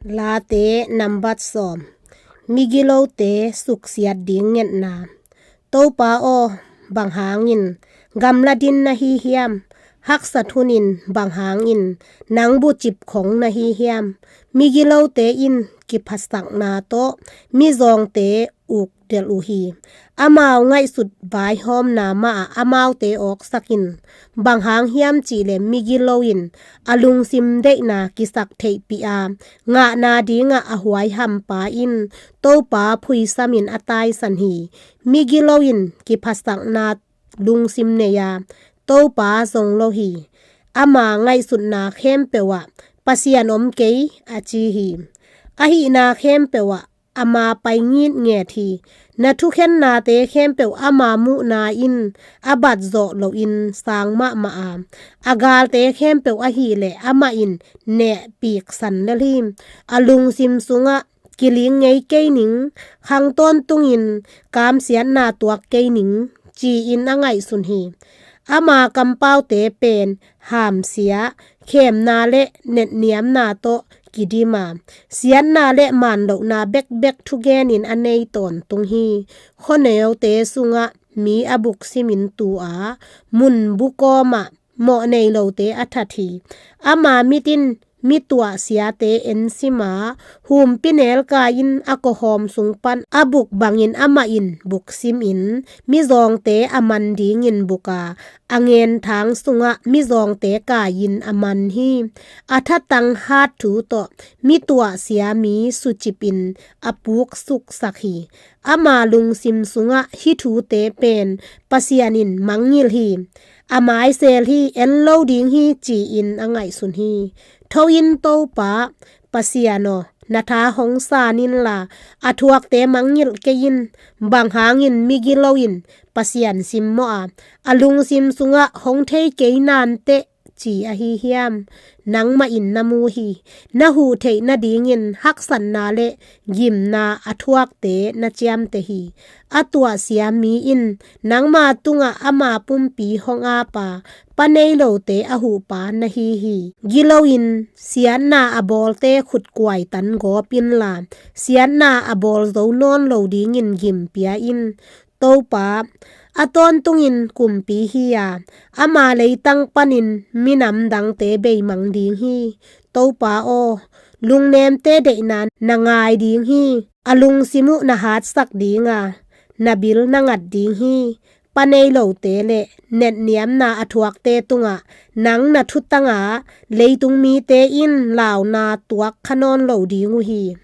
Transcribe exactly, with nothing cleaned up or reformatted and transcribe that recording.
Late nambat sawm. Migilote suksiat ding ngetna. Topa aw, bang hangin gamla din na hi hiam? Haksat hunin bang hangin nang bucip khong na hi hiam? Migilote in kiphasakna tawh mizawngte uk delh uh hi. Amau ngaihsut vaihawmna mahah amaute awksak in, bang hang hiam cihleh migilo in a lungsim deihna kisak theihpih a, ngahna dingah a huaiham pa in Topa phuisamin a taisan hi. Migilo in kiphasakna lungsim nei a, Topa zong lo hi. Ama ngaihsutna khempeuh ah Pasian om kei a ci hi. A hihna khempeuh ah ama pai ngitnget hi. Na thukhennate khempeuh ama muhna in a bat zawh loin sang mahmah a, a galte khempeuh ahileh amah in nehpiksan lel hi. A lungsim sungah kiling ngei kei ning, khang tawntungin kamsiatna tuak kei ning, ci-in a ngaihsun hi. Ama kampaute pen hamsia, khemna le netniamna tawh kidim a, siatna le manlohna bekbek thugenin a nei tawntung hi. Khuaneute sungah mi a buksimin tu a, mun bukawmah mawh nei lote a that hi. Ama mit in mi tuahsiate ensim a, humpinelkai in a kawhawm sung pan a buk bangin amah in buksimin mizawngte a man dingin buk a, a ngenthang sungah mizawngte kai-in a man hi. A thatang hat thu tawh mi tuahsia mi sucipin a puksuksak hi. Ama lungsim sungah hih thute pen Pasian in mangngilh hi. A maisel hi, en lo ding hi, ci-in a ngaihsun hi. Tho in Topa Pasian aw, na tha hong san inla, a thuakte mangngilh kei in. Bang hangin migilo in Pasian simmawh a, a lungsim sungah hong thei kei nanteh ci ahi hiam? Nangmah in na mu hi. Na huh theih nadingin haksatna le gimna a thuakte na ciamteh hi. A tuahsia mi in nangma tungah ama pumpi hong ap a, pa nei lote a huhpa na hi hi. Gilo in siatna a bawlte khutkuai tan gawp inla, siatna a bawl zo nawn lo dingin gim pia in. Topa, a tawntungin kumpi hi a, ama leitang panin minam dangte beimang ding hi. Topa aw, lungnemte deihna na ngai ding hi. A lungsim uh na hatsak ding a, na bil na ngat ding hi. Pa nei lote le netniamna a thuakte tungah nang na thutang a, leitung mite in launa tuak kha nawn lo ding uh hi.